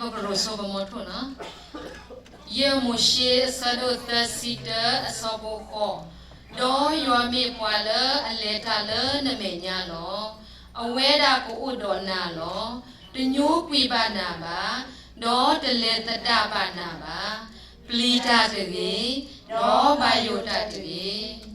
ပကရိၣ်စိပမီထိၣ်နီၤ. ယဲၢ်မိၤၡ့ အဆၢဒိၣ်သၢဆံတၢ အဆၢဖိဃိး, ဒီးယွၤမ့ၢ်ပှၤလၢအလဲၤတၢ်လၢနမဲာ်ညါလီၤ. အဝဲဒၣ်ကအိၣ်ဒီးနၤလီၤ. တညိကွံာ်ဘၣ်နၤဘၣ်, ဒီးတလဲၤသဒၣ်ဘၣ်နၤဘၣ်. ပျံၤတၢ်တဂ့ၤ, ဒီးဘၣ်ယိၣ်တၢ်တဂ့ၤ.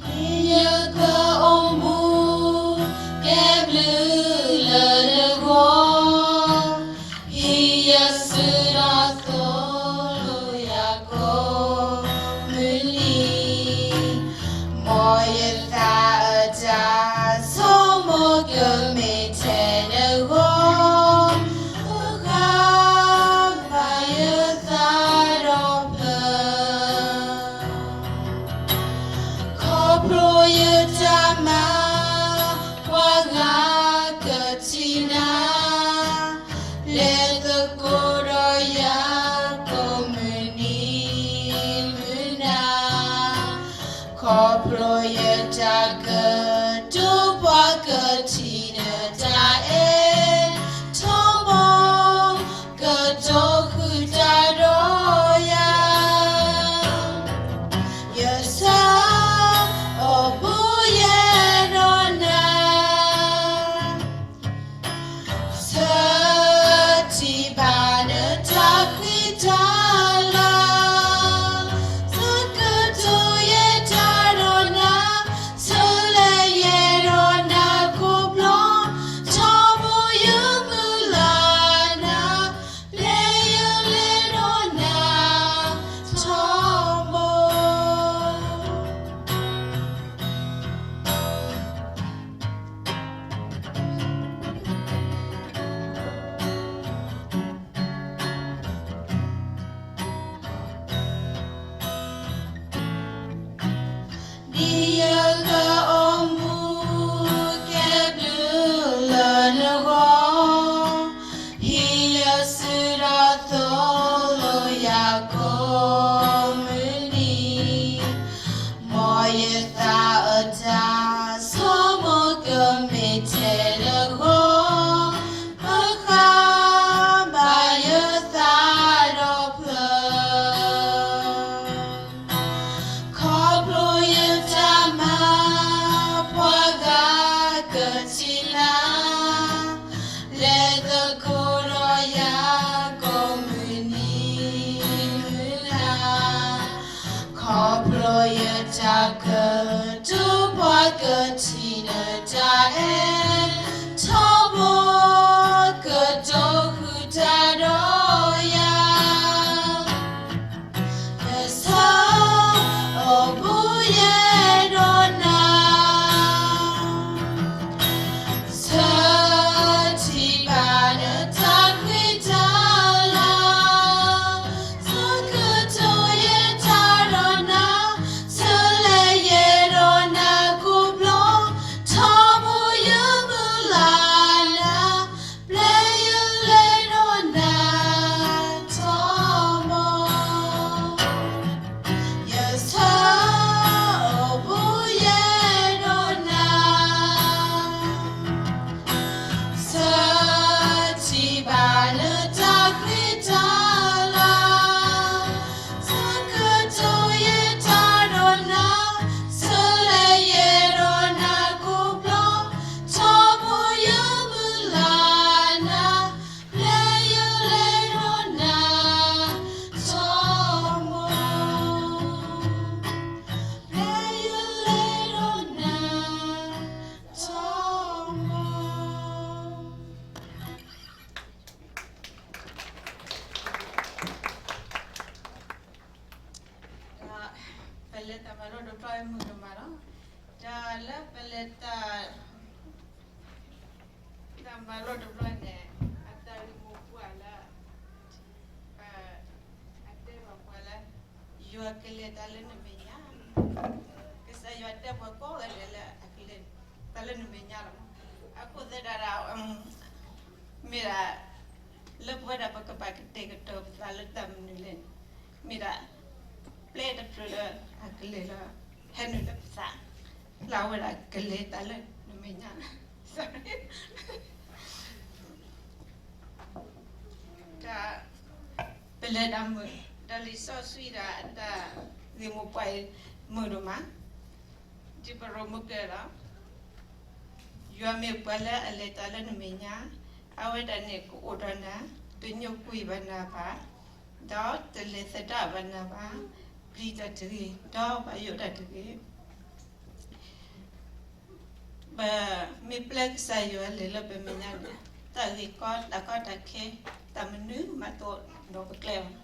ဟံးယကအိၣ်မူ ကဲဘျုးလၢနဂီၢ်, ဟံးယစုဒီးသိၣ်လိယၤကိးမုၢ်နံၤ, မ်ယသးအတၢ်ဆိကမိၣ် ကမ့ၢ်ထဲနဂီၢ်, ပဃၣ်ဘၣ်ယသးဒီးဖျၢၣ် ခီဖျိယတၢ်မၤ ပှၤဂၤကထံၣ်နၤ, လဲၤသကိးဒီးယၤကိးမုၢ်နံၤမုၢ်နၤ, ခီဖျိယတၢ်ကတိၤ ပှၤကထံၣ်နတၢ်အဲၣ်, ထီဘိ ကတိၤဃုာ်တၢ်ဒီးယၤ ယဆၢအိၣ်ဘူးယဲဒီးနၤ, ဆၢထံၣ်ဘၣ်နတၢ်ဃံတၢ်လၤ, ဆၢကတိၤယဲတၢ်ဒီးနၤ, ဆၢလဲၤယဲဒီးနၤကိးဘျီ, ထီဘိယမုၢ်လၢ်နၤ, ပျဲယလဲၤဒီးနၤ ထီဘိ ဒ်ယကအိၣ်မူ ကဲဘျုးလၢနဂီၢ်, ဟံးယစုဒီးသိၣ်လိယၤကိးမုၢ်နံၤ, မ်ယသးအတၢ်ဆိကမိၣ် ကမ့ၢ်ထဲနဂီၢ်, ပဃၣ်ဘၣ်ယသးဒီးဖျၢၣ် ခီဖျိယတၢ်မၤ ပှၤဂၤကထံၣ်နၤ, လဲၤသကိးဒီးယၤကိးမုၢ်နံၤမုၢ်နၤ, ခီဖျိယတၢ်ကတိၤ ပှၤကထံၣ်နတၢ်အဲၣ်, ထီဘိ ကတိၤဃုာ်တၢ်ဒီးယၤ ယဆၢအိၣ်ဘူးယဲဒီးနၤ, ဆၢထံၣ်ဘၣ်နတၢ်ဃံတၢ်လၤ, ဆၢကတိၤယဲတၢ်ဒီးနၤ, ဆၢလဲၤယဲ လဲၤတၢ်မၤလိတဘျီမုာ်ဒိၣ်မးလီၤ. တၢ်လၢပလဲၤတၢ် တၢ်မၤလိတဘျီန့ၣ် အတၢ်ဂ့ၢ်မိၢ်ပှၢ်လၢ အတဲဘၣ်ပှၤလၢ ယွၤကလဲၤတၢ်လၢနမဲာ်ညါ, ကစၢ်ယွၤတဲပှၤကိးဂၤဒဲးလၢအကလဲၤတၢ်လၢနမဲာ်ညါလီၤ. အဃိသတးဒီး မ့ၢ်ဒၣ် လၢပဝဲဒၣ်ပကဘၣ်ကတဲာ်ကတီၤပသးလၢတၢ်မနုၤလဲၣ်န့ၣ် မ့ၢ်ဒၣ် ပျဲတဖျၢၣ်လၢအကလဲၤလၢ ဟဲနုာ်လၢပသး လၢအဝဲဒၣ်ကလဲၤတၢ်လၢနမဲာ်ညါ တၢ် ပလဲၤတၢ်မုာ် ဒီးလံာ်စီဆှံဒီးအတၢ်ဂ့ၢ်မိၢ်ပှၢ်အံၤ မုာ်ဒိၣ်မး, ဒ်ပရိမိၢ်ကဲလီၤ. ယွၤမ့ၢ်ပှၤလၢအလဲၤတၢ်လၢနမဲာ်ညါ, အဝဲဒၣ်န့ၣ်ကအိၣ်ဒီးနၤ, တညိကွံာ်ဘၣ်နၤဘၣ်, ဒီးတလဲၤသဒၣ်ဘၣ်နၤဘၣ်, ပျံၤတၢ်တဂ့ၤ, ဒီးဘၣ်ယိၣ်တၢ်တဂ့ၤ. ပမ့ၢ်ပျဲကစၢ်ယွၤလဲၤလၢပမဲာ်ညါန့ၣ် တၢ်ဂ့ၢ်ကီတၢ်ကီတၢ်ခဲ တၢ်မနုၤမးတအိၣ်ဒီးပကျဲဘၣ်.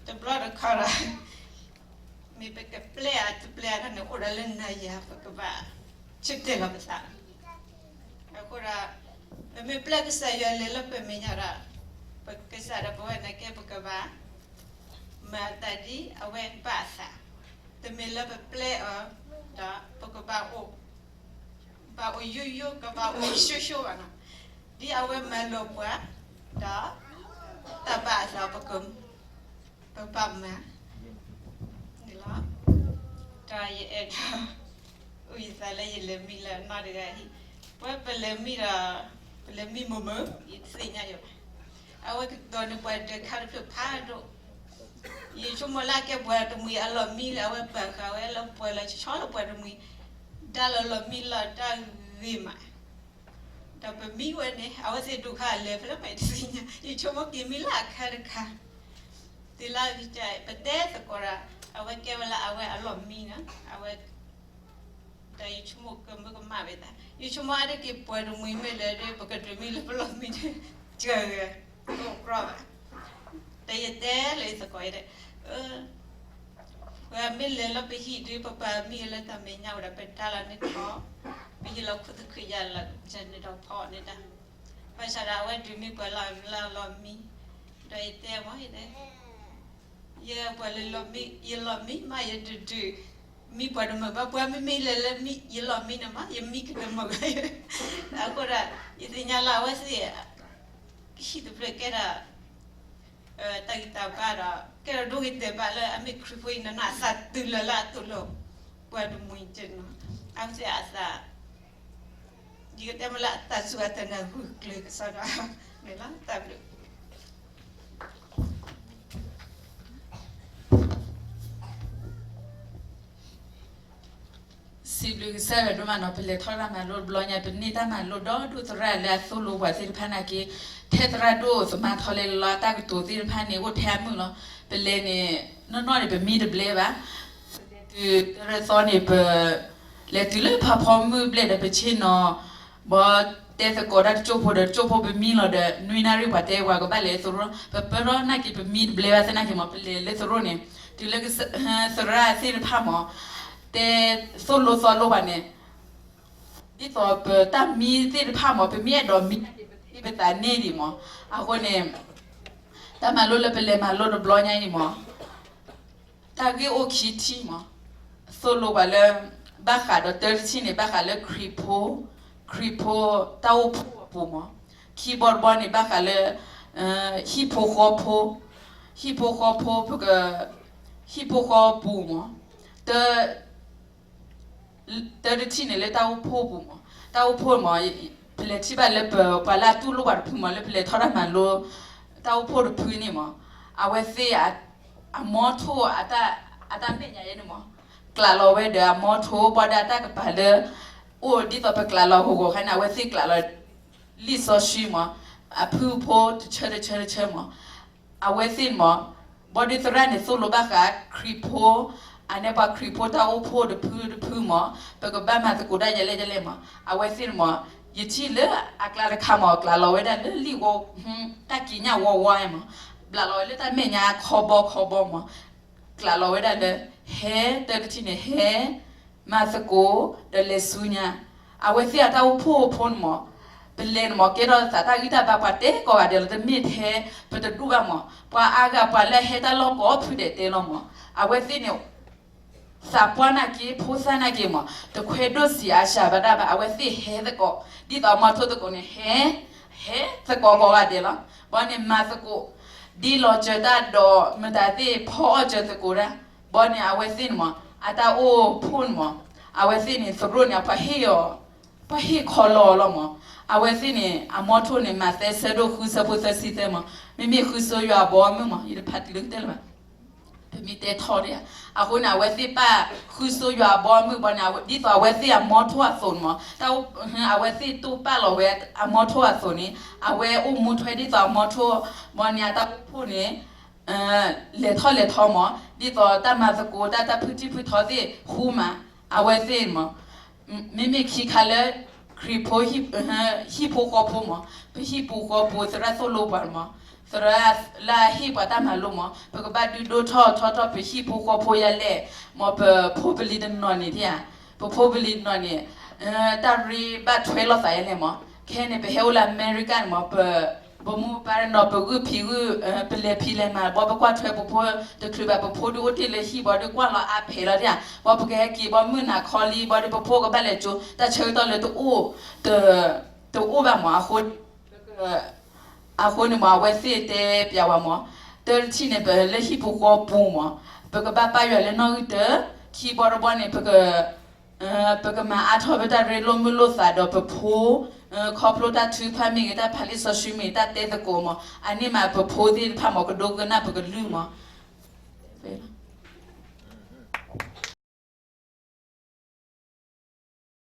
တဘျီတခီဒီး မ့ၢ်ပကပျဲအတပျဲအခါန့ၣ် အိၣ်ဒီးလၢနၤယၤ ပကဘၣ်ဆၢတဲာ်လီၤပသး. အဃိဒီး ပမ့ၢ်ပျဲကစၢ်ယွၤလဲၤလၢပမဲာ်ညါဒီး ပကစၢ်ဒီးပဝဲန့ၣ်ကဲ ပကဘၣ် မၤတၢ်ဒ်အဝဲဘၣ်အသး, တမ့ၢ်လၢပပျဲအီၤဒီး ပကဘၣ်အိၣ် ဘၣ်အိၣ်ယိယိ ကဘၣ်အိၣ်ဆိဆိဘၣ်နီၤ, ဒ်အဝဲမၤလိာ်ပှၤ ဒီး တၢ်ဘၣ်အသး ပက ပဘၣ်မၤ န့ၣ်လီၤ. ဒီးယအဲၣ်ဒိး အုၣ်ယသးလၢယလဲၤမံလၢအနီၢ်တဂၤ, ပဝဲပလဲၤမံဒီး ပလဲၤမံမုာ်မုာ် ယတသ့ၣ်ညါယၤဘၣ်. အဝဲကတိၤန့ၢ်ပှၤဒၢးခါတဖျၢၣ်ဖးဒိၣ်, ယဆိကမိၣ်လၢအကဲပှၤတမှံၤအလီၢ်မံလၢအဝဲပာ်ဃာ်ဝဲလၢပှၤလီၤဆီဆီလၢပှၤတမှံၤ, ဒါလီၤလီၢ်မံလီၤတၢ်ဂ့ၤမး, ဒီးပမံဝဲန့ၣ် အဝဲသ့ၣ်ဒိးခါလဲၤဖဲလဲၣ်မးတသ့ၣ်ညါ, ယဆိကမိၣ်က့ၤမံလၢအခါတခါ, တုၤလၢပတဲသကိးဒီး အဝဲကဲဝဲလၢအဝဲအလီၢ်မံနီၤ, အဝဲ ဒီးယဆိကမိၣ်ကမၢကမၣ်ဝဲသး, ယဆိကမိၣ်အါတက့ၢ်ပှၤတမှံၤမ့ၢ်လဲၤဒီး ပကဒုးမံလၢပလီၢ်မံန့ၣ် တဂၤဂၤ တအိၣ်ကြီဘၣ်. ဒီးယတဲလၢယသကိးအံၤဒီး ပှၤမ့ၢ်လဲၤလၢပဟံၣ်ဒုး ပပာ်မံလၢတၢ်မဲာ်ညါဝဲဒီး ပတၢ်လီၤန့ၢ်ခီ, ပဟံၣ်လီၤခူသူၣ်ခူယၤလီၤ ယၤန့ၣ်ဒီးဖီန့ၣ်တၢ်, ဘၣ်ဆၣ်ဒီးအဝဲဒုးမံပှၤလီၤလၢအလီၢ်မံ, ဒီးယတဲမ့ၢ်ယတဲ ယပှၤလၢလီၤမံ, ယလီၢ်မံမး ယတဒုးမံပှၤတမုာ်ဘၣ်, ပှၤမ့မ့ၢ်လဲၤလၢယလီၢ်မံန့ၣ်မး ယမံကတမုာ်, အဃိဒီး ယသ့ၣ်ညါလၢအဝဲသ့ၣ် ကဟံၣ်တဖျၢၣ်ကဲဒၣ် တၢ်ဂံၢ်တၢ်ဘါဒီး ကဲထီၣ်ဒိဂ့ၤတဲာ်ဘၣ်လၢအမ့ၢ်ခရံာ်ဖိအံၤန့ၣ် အသးတုၤလၢလၢအတိာ်လီၤ ပှၤတမှံၤတနီၤ အဝဲသ့ၣ်အသး ယကတဲမ့ၢ်လၢအတၢ်စူၢ်အတၢ်နာ်ဂုာ်ကျဲၤကစီဒီ န့ၣ်လီၤ တၢ်ဘျုး စံးဘျုးကစၢ်ယွၤဒိၣ်မးနီၤ, ပလဲၤထီၣ်တၢ်မၤလိတဘျီညါ ပန့ၢ်တၢ်မၤလိဒီဒိၣ်သရၣ်လၢအသိၣ်လိပှၤသ့ၣ်တဖၣ်နာ်က့, ထဲသရၣ်ဒိၣ်သမါထီလဲလီၤ အတၢ်ကတိၤသ့ၣ်တဖၣ်န့ၣ် အိၣ်ထဲအမုာ်လီၤ. ပလဲၤန့ၣ် နီၢ်နီၢ်န့ၣ် ပမံတဘျဲဘၣ်. တုၤတရၢသီန့ၣ် ပလဲၤတုၤလၢဖးဖီမုၢ်ဘျဲၣ်ဒီး ပဆ့ၣ်နီၤ ဘီတဲသကိးတၢ်တကၠိၢ်ဖိဒီး တကၠိၢ်ဖိပမံလီၤဒီး နွံနၣ်ရံၣ်ပှၤတဲပှၤကဘၣ်လဲၤ သရိၣ် ပပၢၢ်ထီၣ်နာ်က့ ပမံတဘျဲဘၣ်သနာ်က့မး ပလဲၤလၢသရိၣ်န့ၣ် တုၤလၢသရၣ်သ့ၣ်တဖၣ်မး တဲသိၣ်လိသီလိပှၤန့ၣ် ဒ်သိးပတၢ်မံသ့ၣ်တဖၣ်မး ပမ့ၢ်အဲၣ်ဒိးမံ ပသးန့ၢ်ဒံးမး. အဃိန့ၣ် တၢ်မၤလိလၢပလဲၤမၤလိတဘျီညါအံၤမး တၢ်ဂ့ၢ်အိၣ်ခံထံၣ်မး သိၣ်လိပှၤလၢ ဘၣ်ဃးဒီးတၢ်တထံၣ်န့ၣ် ဘၣ်ဃးလၢခရံာ်ဖိ ခရံာ်ဖိတၢ်အိၣ်ဖှိၣ်အပူၤမး. ခံဘီတဘီန့ၣ် ဘၣ်ဃးလၢ ဟံၣ်ဖိဃီဖိ ဟံၣ်ဖိဃီဖိ ပက ဟံၣ်ဖိဃီပူၤမး တၢ် တၢ်တထံၣ်န့ၣ်လၢတၢ်အိၣ်ဖှိၣ်ပူၤမး. တၢ်အိၣ်ဖှိၣ်မး ပလဲၤထံၣ်ဘၣ်လၢပပှၤလၢအတူၢ်လိာ်ပှၤတဖုမး လၢပလဲၤထီၣ်တၢ်မၤလိ တၢ်အိၣ်ဖှိၣ်တဖုန့ၣ်မး အဝဲသ့ၣ် အမီထိၣ် အတၢ်မဲာ်ညါယဲန့ၣ်မး ကျးလီၤဝဲဒီးအမီထိၣ် ဘၣ်ဒီးအတၢ်ကပၤလၢ အိၣ်ဒ်သိးပကျးလီၤဂီၤဂီၤခါန့ၣ် အဝဲသ့ၣ်ကျးလီၤ လံာ်စီဆှံမး အဖုအဖိတဆၢတဆၢတဆၢမး အဝဲသ့ၣ်မး ဘီဒုးသရၣ်န့ၣ်သိၣ်လိဘၣ်ဃးခရံာ်ဖိ အန့ၣ်ပှၤခရံာ်ဖိတၢ်အိၣ်ဖှိၣ်တဖုတဖုမး ပကဘၣ်မၤသကိးတၢ်ယဲလဲၣ်ယဲလဲၣ်မး အဝဲသ့ၣ်မး ယထံၣ်လၢအကျါတခါမး ကျးလီၤဝဲဒၣ်လၢလံာ်ဝီ တၢ်ကံးညာ်ဝီဝီမး ဘျးလီၤဝဲလၢတၢ်မဲာ်ညါခီဘီခီဘီမး ကျးလီၤဝဲဒၣ်လၢ ဟဲ, တၢ်တထံၣ်န့ၣ် ဟဲ, မၤသကိး, ဒီးလဲၤဆူညါ. အဝဲသ့ၣ်အတၢ်အိၣ်ဖှိၣ်ဖိန့ၣ်မး, ပလဲၤန့ၣ်မး ကဲထီၣ်သးတၢ်ဂံၢ်တၢ်ဘါပှၤတဲကိးဂၤဒဲးလီၤ. တမ့ၢ်ထဲပတဒူၣ်ဘၣ်မး, ပှၤအါဂၤပှၤလၢအဟဲတၢ်လီၢ်ကိးဖုဒဲးတဲလီၤမး. အဝဲသ့ၣ်န့ၣ် သးပှၢ်နာ်က့ ဖိသၣ်နာ်က့မး, တခွဲးဒိၣ်စံးအါစှၤဘၣ်ဒၣ်ဘၣ်. အဝဲသ့ၣ်ဟဲသကိး, ဒ်သိးအမီထိၣ်သကိးန့ၣ် ဟဲ, ဟဲသကိးကိးဂၤဒဲးလီၤ. ဘီန့ၣ်မၤသကိး, ဒ်လီၤစၢၤတၢ်ဒီးမတၤသ့ၣ်ဖီအီၣ်စၢၤသကိးဒၣ်. ဘီန့ၣ်အဝဲသ့ၣ်န့ၣ်မး, အတၢ်အိၣ်ဖှိၣ်န့ၣ်မး, အဝဲသ့ၣ်န့ၣ် သရိၣ်န့ၣ် အပှၤဟ့ၣ်အီၤ, ပှၤဟ့ၣ်ခီလီၤအီၤလီၤမး. အဝဲသ့ၣ်န့ၣ် အမီထိၣ်န့ၣ် မးသဲဆၢဒိၣ်ဃုဆၢဖိသၢဆံသၢမး, မ့မ့ၢ်ဃုဆိယွၤအဘီအမုၢ်မး, ယတဖးတံၢ်လၢကတၢၢ်လၢၤဘၣ်. ပမ့ၢ်တဲထီၣ်ဒံးဧါ. အဃိန့ၣ် အဝဲသ့ၣ်ပာ်ဃုဆိယွၤအဘီအမုၢ်ဘီန့ၣ်, ဒ်သိးအဝဲသ့ၣ်အမီထိၣ်အသိးန့ၣ်မး, တၢ်, အဝဲသ့ၣ်တိၢ်ပာ်လီၤဝဲအမီထိၣ်အသိးန့ၣ်, အဝဲအိၣ်မူထွဲဒ်သိးအမီထိၣ်, ဘီန့ၣ်အတၢ်အိၣ်ဖှိၣ်န့ၣ် လဲၤထီၣ်လဲၤထီမး, ဒ်သိးတၢ်မၤသကိးတၢ် တၢ်ဖုၣ်ထံၣ်ဖုၣ်ထီသ့ၣ်ဃူမး, အဝဲသ့ၣ်န့ၣ်မး, မ့မ့ၢ်ခံခါလၢ ခရံာ်ဖိ ဟံၣ်ဖိဃီဖိမး, ပဟံၣ်ဖိဃီဖိသရၣ်သိၣ်လိပှၤမး, သရၣ်လၢအဟ့ၣ်ပှၤတၢ်မၤလိမး, ပကဘၣ်ဒုးဒိၣ်ထီၣ်ထီထီၣ်ပဟံၣ်ဖိဃီဖိယၤလဲၣ်, မးပဖိပလံၤတနီၤန့ၣ်ဧါ, ပဖိပလံၤတနီၤန့ၣ် တၢ်ရ့ဘၣ်ထွဲလိာ်သးယၤလဲၣ်မး, ခဲန့ၣ် ပဟဲအိၣ်လၢအမဲရကၤန့ၣ်မး, ပမိၢ်ပၢ်တနီၤ ပဂုၢ်ဖံးဂုၢ်, ပလဲၤဖံးလဲၤမၤ ဘီပကွၢ်ထွဲပဖိတချုးဘၣ်, ပဖိဒုးအိၣ်တ့ၢ်လၢဟံၣ်ဘီဒုးကွၢ်လီၤအါဖဲးလီၤဧါ, ဘီပကဟဲက့ၤဘီမုၢ်နၤခီလံ ဘီဒုးပဖိကဘၣ်လဲၤကၠိ တၢ်ဆၢကတီၢ်လၢတအိၣ်, တအိၣ်ဘၣ်မး, အဃိန့ၣ်မး အဝဲသ့ၣ်တဲပျးဝဲမး, တၢ်တထံၣ်န့ၣ် ပလၢဟံၣ်ဖိဃီဖိပူၤမး, ပကဘၣ်ပာ်ယွၤလၢနီၣ်ဂံၢ်တၢ, ခံဘီတဘီန့ၣ် ပက ပကမၤအါထီၣ်ပတၢ်ရ့လိာ်မုာ်လိာ်သးဒီးပဖိ, ခီဖျိတၢ်ထုကဖၣ်မ့ၢ်ဂ့ၤ တၢ်ဖးလံာ်စီဆှံမ့ၢ်ဂ့ၤ တၢ်တဲသကိးမး, အန့ၣ်မးပဖိသ့ၣ်တဖၣ်မး ကဒိကနၣ်ပကလုၢ်မး.